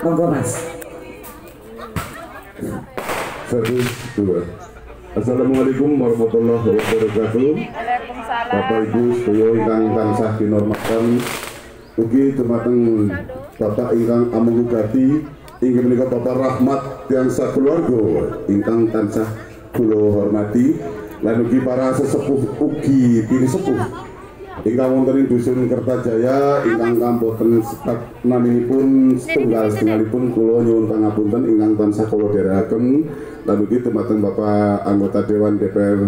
Monggo Mas. 1, 2. Assalamualaikum warahmatullahi wabarakatuh. Waalaikumsalam. Bapak Ibu sedaya ingkang tansah kinurmatan, ugi dumateng Bapak ingkang amung gati inggih menika Bapak Rahmat tiyang sakeluarga ingkang tansah kula hormati, lan ugi para sesepuh ugi pinisepuh ingkang wonten ing dusun Kertajaya ingkang kamboten sekat naminipun setunggal setunggalipun kula nyuwun pangapunten ingkang tansah kula dherekaken, lan ugi dumateng Bapak anggota Dewan DPR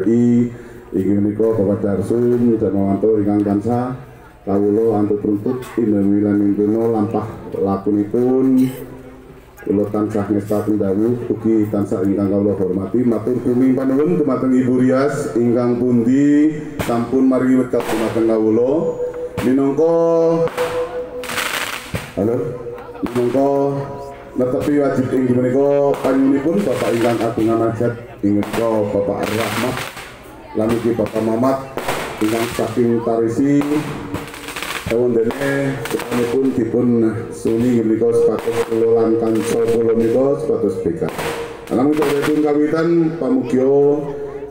RI inggih menika Bapak Darsum Darmawanto ingkang tansah kawula antuk-antuk inami lan ingkuna lampah lakunipun kula tansah ngestaken dawuh ugi tansah ingkang kawula hormati. Matur bumi panuwun dumateng Ibu Rias ingkang pundi sampun maringi wekdal dumateng kawula minangka halo minangka netepi wajib inggih menika panyuwunipun Bapak ingkang agungan hajat inggih menika Bapak Rahmat lan ugi Bapak Mamat ingkang saking Tarisi. Wondene kepanipun dipun suni menika supados kula lan kanca kula menika supados bekah. Namung pun kawitan pamugia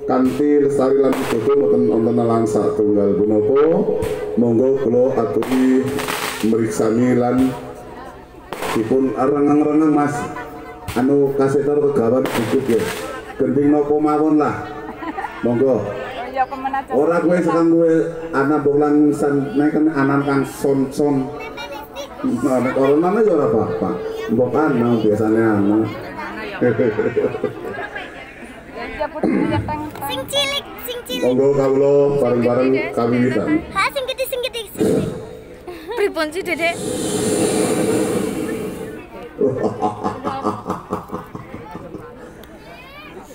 kanthi lestari lan widodo boten wonten alang satunggal punapa. Monggo kula aturi mriksani lan dipun rengang-rengang Mas. Anu kasetor kegawan dikit ya. Gending napa mawon lah. Monggo. Ora kowe sekang kowe ana mbok lan nek anan kang son-son. Nah, nek ora ana ya ora apa-apa. Mbok ana biasane ana. Sing cilik, sing cilik. Monggo kawula bareng-bareng kawiwitan. Ha sing gedhe, sing gedhe. Pripun sih, Dedek?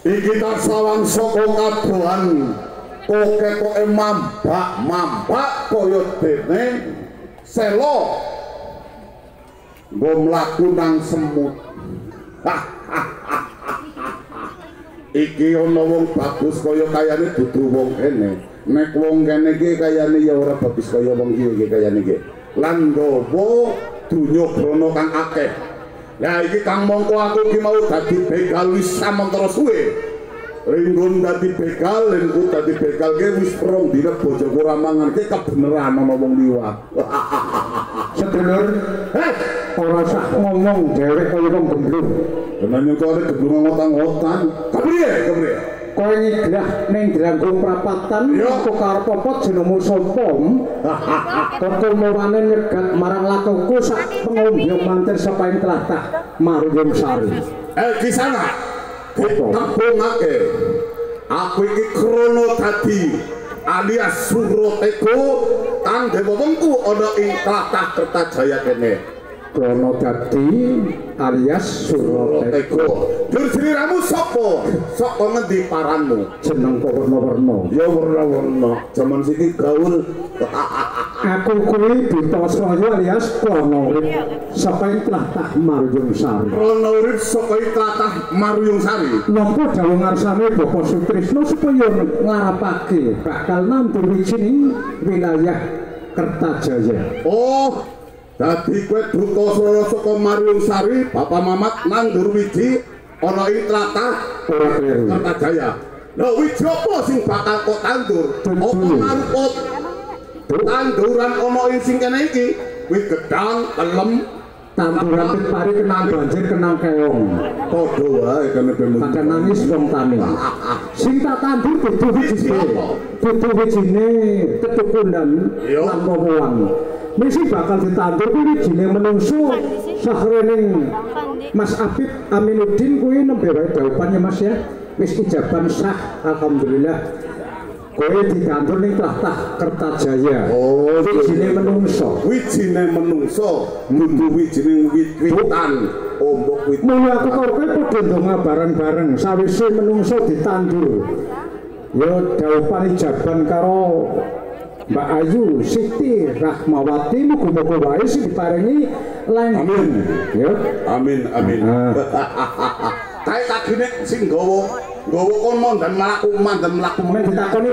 Iki tak sawang saka kadohan ketoke mambak-mambak kaya dene selo nggo mlaku nang semut. Iki ana wong bagus kaya kayane dudu wong kene. Nek wong kene iki kayane ya ora bagus kaya wong iki kayane iki. Lan nggawa donya brana kang akeh. Lah iki kang mongko aku iki mau dadi begal wis samentara suwe. Ringgun dadi begal, lengku dadi begal ke wis rong dina bojoku ora mangan ke kebeneran ana wong liwat. Sedulur, heh, ora sak ngomong dhewek kaya wong gemblung. Lah nyong kok gemblung ngotang-ngotan. Kepriye? Kepriye? Kowe nyiglah ning Dranggung prapatan aku karep apa jenengmu sapa? Kok murane nyegat marang lakuku sak pengombe mantir sapa ing tlatah Maruyung Sari. Eh kisana. Ditembungake aku iki krono dadi alias Suratego kang dewa wengku ana ing tlatah Kertajaya kene. Krono dadi alias Suratego. Jur sliramu sapa? Saka ngendi paranmu? Jeneng kok werna-werna. Ya werna-werna. Jaman siki gaul. Aku kuwi Dutasaya alias Krono Urip saka ing tlatah Maruyung Sari. Krono Urip saka ing tlatah Maruyung Sari. Nampa dawuh ngarsane Bapak Sutrisno supaya nglarapake bakal nandur wiji ning wilayah Kertajaya. Oh, dadi kowe Dutasaya saka Maruyung Sari, Bapak Mamat nandur wiji ana ing tlatah Kertajaya. Lha wiji apa sing bakal kok tandur? Apa marupa tanduran ana ing sing kene iki? Kuwi gedang, kelem, tanduran pit pari kenang banjir kenang keong. Padha wae kene ben pancen nangis wong tani. Sing tak tandur dudu wijine. Dudu wijine tetukunan lan wowoan. Mesti bakal ditandur kuwi wijine menungso sahrening Mas Abib Aminuddin kuwi nembe wae daupan ya Mas ya. Wis ijaban sah alhamdulillah. Kowe ditandur ning tlatah Kertajaya. Oh, wijine menungso. Wijine menungso, dudu wijine wit-witan. Ombok wit. Mula aku karo kowe padha ndonga bareng-bareng sawise menungso ditandur. Ya daupan ijaban karo Mbak Ayu Siti Rahmawati muga-muga wae sing diparingi langgeng. Amin. Ya. Amin amin. Kae kagine sing nggawa nggawa kon mandan mlaku mandan mlaku men ditakoni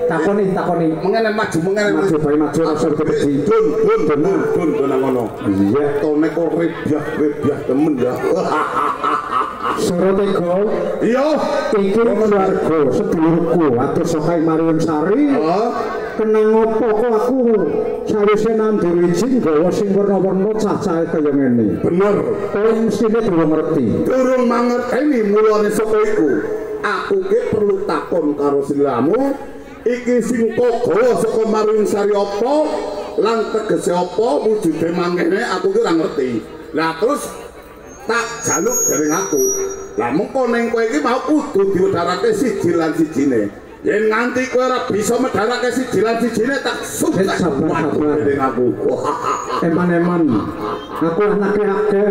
takoni takoni mengene maju mengene maju bae maju asor gede dun dun dun dun dun ngono. Iya tone kok rebyah-rebyah temen ya. Suratega. Iya iki keluarga sedulurku atur saka Marion Sari. Kenang opo kok aku sawise nandur wiji nggawa sing werna-werna cah-cahe kaya ngene. Bener. Kowe mestine durung ngerti. Durung mangerteni mulane saka iku. Aku ki perlu takon karo sliramu iki sing kok gawa saka Marion Sari apa lan tegese apa wujude mangkene aku ki ora ngerti. Lah terus tak jaluk dereng aku. Lah mengko ning kowe iki mau kudu diwedharake siji lan sijine. Yen nganti kowe ora bisa medharake siji lan sijine tak sukses dereng aku. Eman-eman. Aku anake akeh.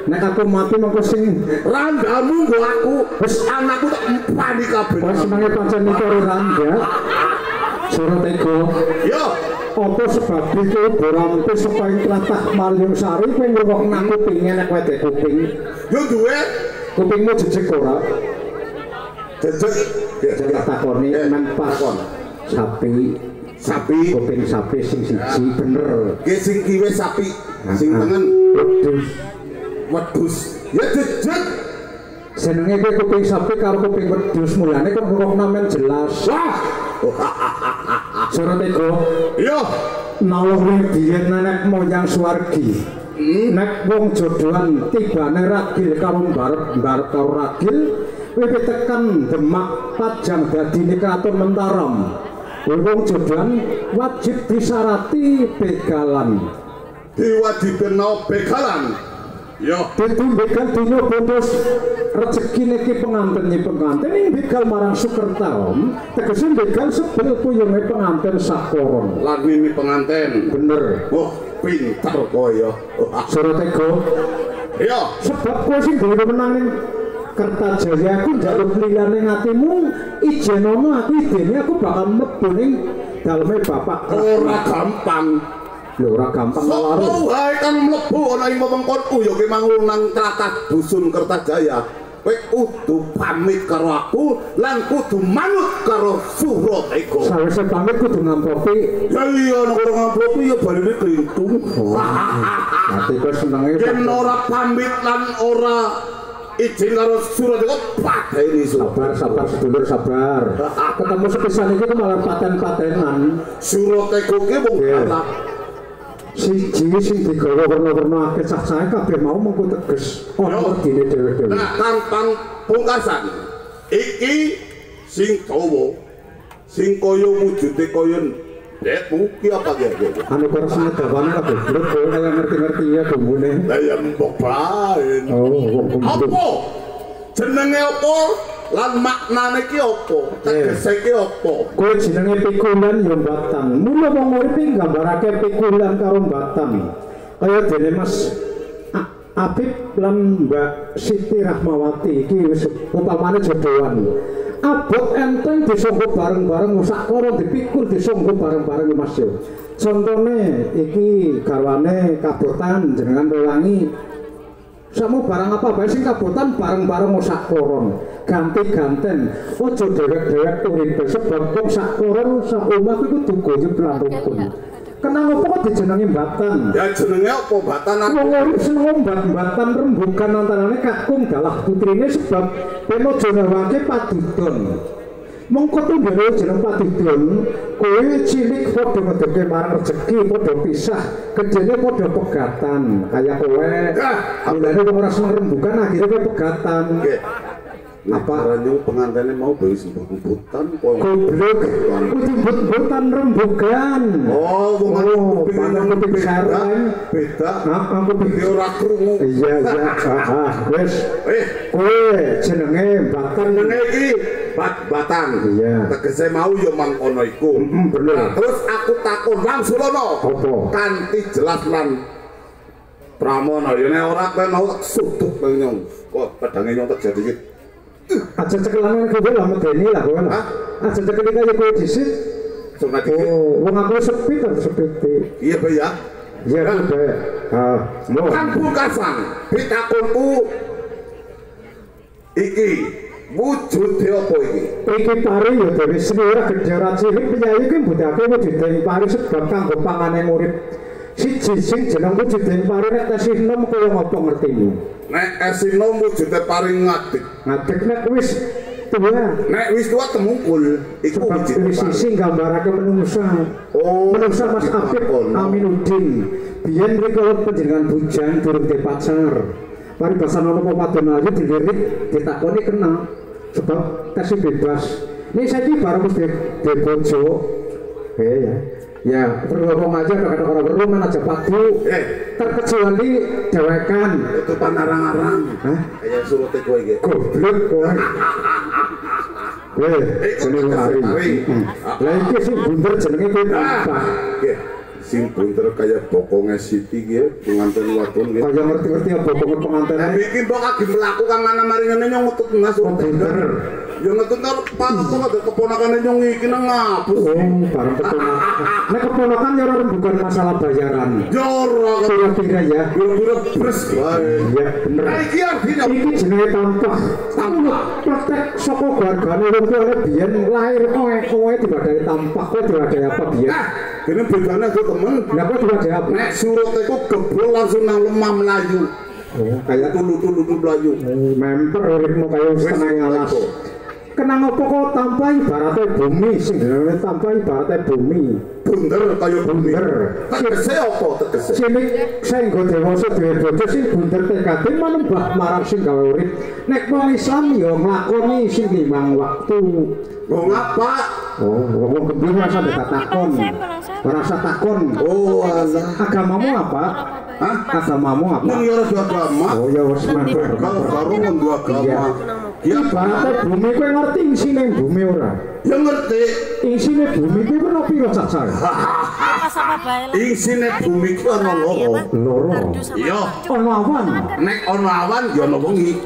Nek aku mati mengko sing randamu nggo aku. Wis anakku tak empani kabeh. Wis senenge pancen iki karo randa. Suratega. Yo. Apa sebab iki borampe saka ing tlatah Maryung Sari kowe ngrungokne aku kupinge nek kowe dek kuping. Yo duwe kupingmu jejeg ora? Jejeg. Jejeg takoni men pas sapi. Sapi kuping sapi sing siji bener. Ki sing kiwe sapi, sing tengen wedhus. Wedhus. Ya jejeg. Senenge kowe kuping sapi karo kuping wedhus mulane kok ngrungokne men jelas. Wah. Suratega. Iya. Naluri biyen nenek moyang swargi. Nek wong jodohan tibane ragil karo mbarep-mbarep karo ragil, wiwit tekan Demak Pajang dadine kraton Mentaram. Wong jodohan wajib disarati begalan. Diwajibno begalan. Yo, dadi begal dina putus rezekine ki penganten ni penganten ing begal marang Sukerta. Tegese begal sebel kuyunge penganten sakoron. Lan mimi penganten. Bener. Wah, pinter kowe ya. Suratega. Iya, sebab kowe sing dhewe menang ning Kertajaya aku njaluk liyane atimu ijenono aku idene aku bakal mlebu ning daleme bapak. Ora gampang. Lho ora gampang lho. Sopo wae kang mlebu ana ing wewengkonku ya ki mangu nang tlatah dusun Kertajaya. Kowe kudu pamit karo aku lan kudu manut karo Suratega. Sawise pamit kudu ngamplopi. Ya iya nek ora ngamplopi ya baline klintung. Ati kowe senenge yen ora pamit lan ora izin karo Suratega padeni. Sabar sabar sedulur sabar. Ketemu sepisan iki malah paten-patenan. Suratega ki wong galak. Siji sing digawa werna-werna akeh cah-cahe kabeh mau mengko teges ana wedine dhewe-dhewe. Nah, kang pungkasan iki sing dawa sing kaya wujude kaya dek ki apa ki? Anu korsine dawane lah goblok kowe kaya ngerti-ngerti ya bumbune. Lah ya mbok bae. Oh, wong bumbu. Apa? Jenenge apa? Lan maknane ki apa? Tegese ki apa? Kowe jenenge pikulan ya Batang. Mula wong urip nggambarake pikulan karo Batang. Kaya dene Mas Apip lan Mbak Siti Rahmawati iki wis upamane jodohan. Abot enteng disonggo bareng-bareng sak koro dipikul disonggo bareng-bareng Mas yo. Contone iki garwane kabotan jenengan rewangi. Samo barang apa bae sing kabotan bareng-bareng sak koron, ganti-ganten. Aja dewek-dewek uripe sebab wong sak koron sak omah kuwi kudu guyub lan rukun. Kenang apa kok dijenengi Batan? Ya jenenge apa Batan? Wong urip seneng mbat-mbatan rembugan antarane kakung dalah putrine sebab ben aja ngawake padudon. Mongko tumbene jeneng padudon, kowe cilik padha ngedeke marang rejeki, padha pisah, gedene padha pegatan. Kaya kowe, mulane wong ora seneng rembugan akhire kowe pegatan. Nggih. Apa nyung pengantene mau wis mbut-mbutan goblok. Kudu mbut-mbutan rembugan. Oh, wong kuping sereng beda. Heeh, kuping ora krungu. Iya, iya. Heeh, wis. Kowe jenenge Batan. Jenenge iki Batang. Iya. Tegese mau ya mangkono iku. Bener. Nah, terus aku takon langsung ono. Apa? Kanthi jelas lan Pramono ya nek ora kowe mau sudut nyong. Kok pedange nyong terjadi iki. Aja cekelane kowe lah medeni lah kowe lah. Aja cekeli kaya kowe disit. Oh, wong aku sepi to sepi. Iya, Pak ya. Iya, Pak. Ha, Kan pungkasan pitakonku Iki wujude apa iki? Iki pari ya dhewe seni ora gedhe ora cilik piyayi iki mbudake wujuding pari sebab kanggo pangane urip. Siji sing jeneng wujuding pari nek tesih enom kaya ngapa ngertimu? Nek esih enom wujude pari ngadeg. Ngadeg nek wis tuwa. Nek wis tuwa temungkul iku wujude pari. Sing nggambarake menungsa. Oh, menungsa Mas Apip Aminuddin. Biyen rikala panjenengan bujang durung duwe pacar. Paribasan ana wadon ayu dilirik ditakoni kena sebab tesih bebas. Nek saiki bareng wis duwe bojo. Ya. Ya, perlu ngomong aja kadang ora perlu men aja padu. Terkecuali dewekan tutupan arang-arang. Hah? Kaya surute kowe iki. Goblok kowe. Kowe jenenge pari. Lah iki sing bunder jenenge kowe tampah. Nggih. Sing bunder kaya bokonge Siti nggih, pengantin wadon nggih. Kaya ngerti-ngerti ya bokonge pengantin. Lah iki mbok agi mlaku kang ana maringane nyong ngetut nas bunder. Ya ngetut karo patok ada keponakane nyong iki nang ngapus. Oh, bareng keponakan. Nek keponakan ya ora bukan masalah bayaran. Ya ora kira-kira ya. Kira-kira bres wae. Iya bener. Lah iki artine iki jenenge tampah. Tampah praktek saka gargane wong tuane biyen lahir kowe diwadahi tampah, kowe diwadahi apa biyen? Dene bedane aku temen. Lah kowe diwadahi apa? Nek surute ku gebul langsung nang lemah mlayu. Oh, kaya tulu-tulu mlayu. Memper uripmu kaya setengah alas. Kenang apa kok tanpa ibaratnya bumi sing jenenge tanpa ibaratnya bumi bunder kaya bumi. Tegese apa tegese? Cilik sing dewasa dhewe bojo sing bunder tekade manembah marang sing gawe urip. Nek wong Islam ya nglakoni sing limang waktu. Wong apa? Oh, wong gemblung ora usah takon. Ora usah takon. Oh, alah. Agamamu apa? Hah? Agamamu apa? Nang ya ora agama. Oh ya wis mantep. Baru nganggo agama. Ya ibaratnya bumi kowe ngerti isine bumi ora? Ya ngerti. Isine bumi kuwi ana pira cacah? Isine bumi kuwi ana loro. Loro. Iya. Ana awan. Nek ana awan ya ana wengi.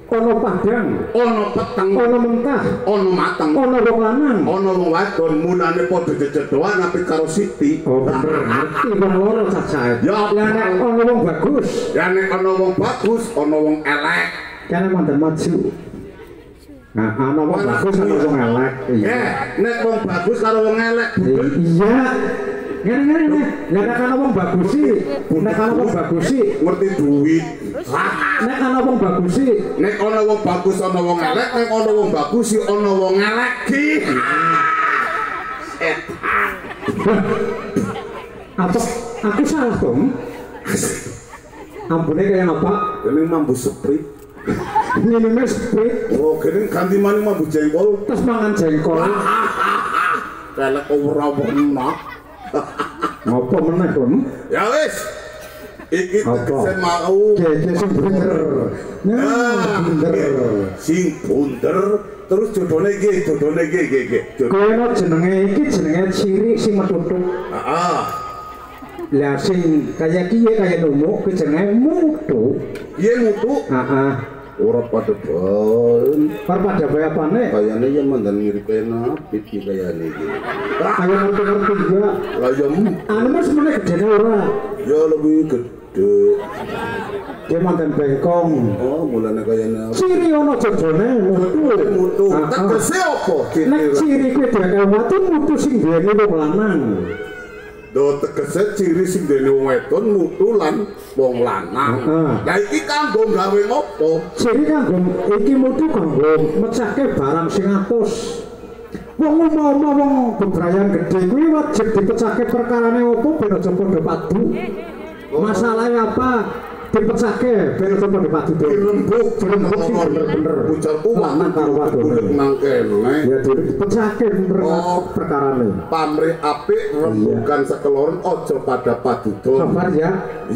Ana padhang, ana peteng, ana mentah, ana mateng, ana wong lanang, ana wong wadon, mulane padha jejedoan apik karo Siti. Oh bener, ngerti wong loro cacahe. Ya nek ana wong bagus, ya nek ana wong bagus, ana wong elek. Kene mandan maju. Nah, ana wong bagus ana wong elek. Iya. Nek wong bagus karo wong elek. Iya. Ngene-ngene nek. Lah nek ana wong bagus sih, nek ana wong bagus sih ngerti duit. Nek ana wong bagus sih, nek ana wong bagus ana wong elek, nek ana wong bagus sih ana wong elek ki. Apa aku salah, Tom? Ampune kaya apa? Ini mambu seprit. Minumnya seprit. Oh, kene ganti maning mambu jengkol. Terus mangan jengkol. Elek ora enak. Ngopo meneh, Tom? Ya wis. Iki tegese mau. Iki sing bunder. Nah, bunder. Sing bunder terus jodone iki, jodone iki iki iki. Kowe jenenge iki jenenge ciri sing metutuk. Heeh. Lah sing kaya kiye kaya numuk kuwi jenenge mutu. Piye mutu? Heeh. Ora padha bae. Ora padha bae apane? Kayane ya mandan mirip kaya napi iki kayane iki. Kaya ngerti-ngerti ya. Lah ya anu mas meneh gedene ora? Ya lebih gede. Dia mantan bengkong. Oh, mulane kayane. Ciri ana jodone mutu. Mutu. Tegese apa? Nek ciri kuwi dheweke wadon mutu sing duweni wong lanang. Do tegese ciri sing duweni wong wedon mutu lan wong lanang. Lah iki kanggo gawe ngopo? Ciri kanggo iki mutu kanggo mecahke barang sing atos. Wong umama wong bebrayan gedhe kuwi wajib dipecahke perkarane opo ben aja padha padu. Masalahe apa? Dipecahke ben aja padha padu. Dirembuk, dirembuk sing bener-bener. Ujarku lanang karo wadon nang kene. Ya dipecahke bener perkarane. Pamrih apik rembugan sekeloron aja pada padudon. Sabar ya.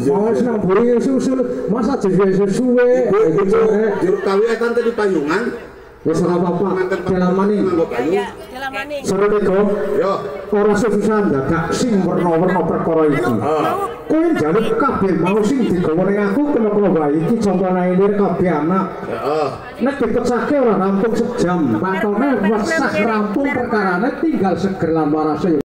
Mau nang mburi susul, masa aja suwe. Jur kawi etan tadi payungan. Wis ora apa-apa. Dalamane. Seru teko. Yo, ora susah dadak sing werna-werna perkara iki. Kowe njaluk kabeh mau sing digawa ning aku kena-kena wae iki contone ilir kabeh anak. Heeh. Nek dipecahke ora rampung sejam, pantone wis rampung perkarane tinggal seger lan warase.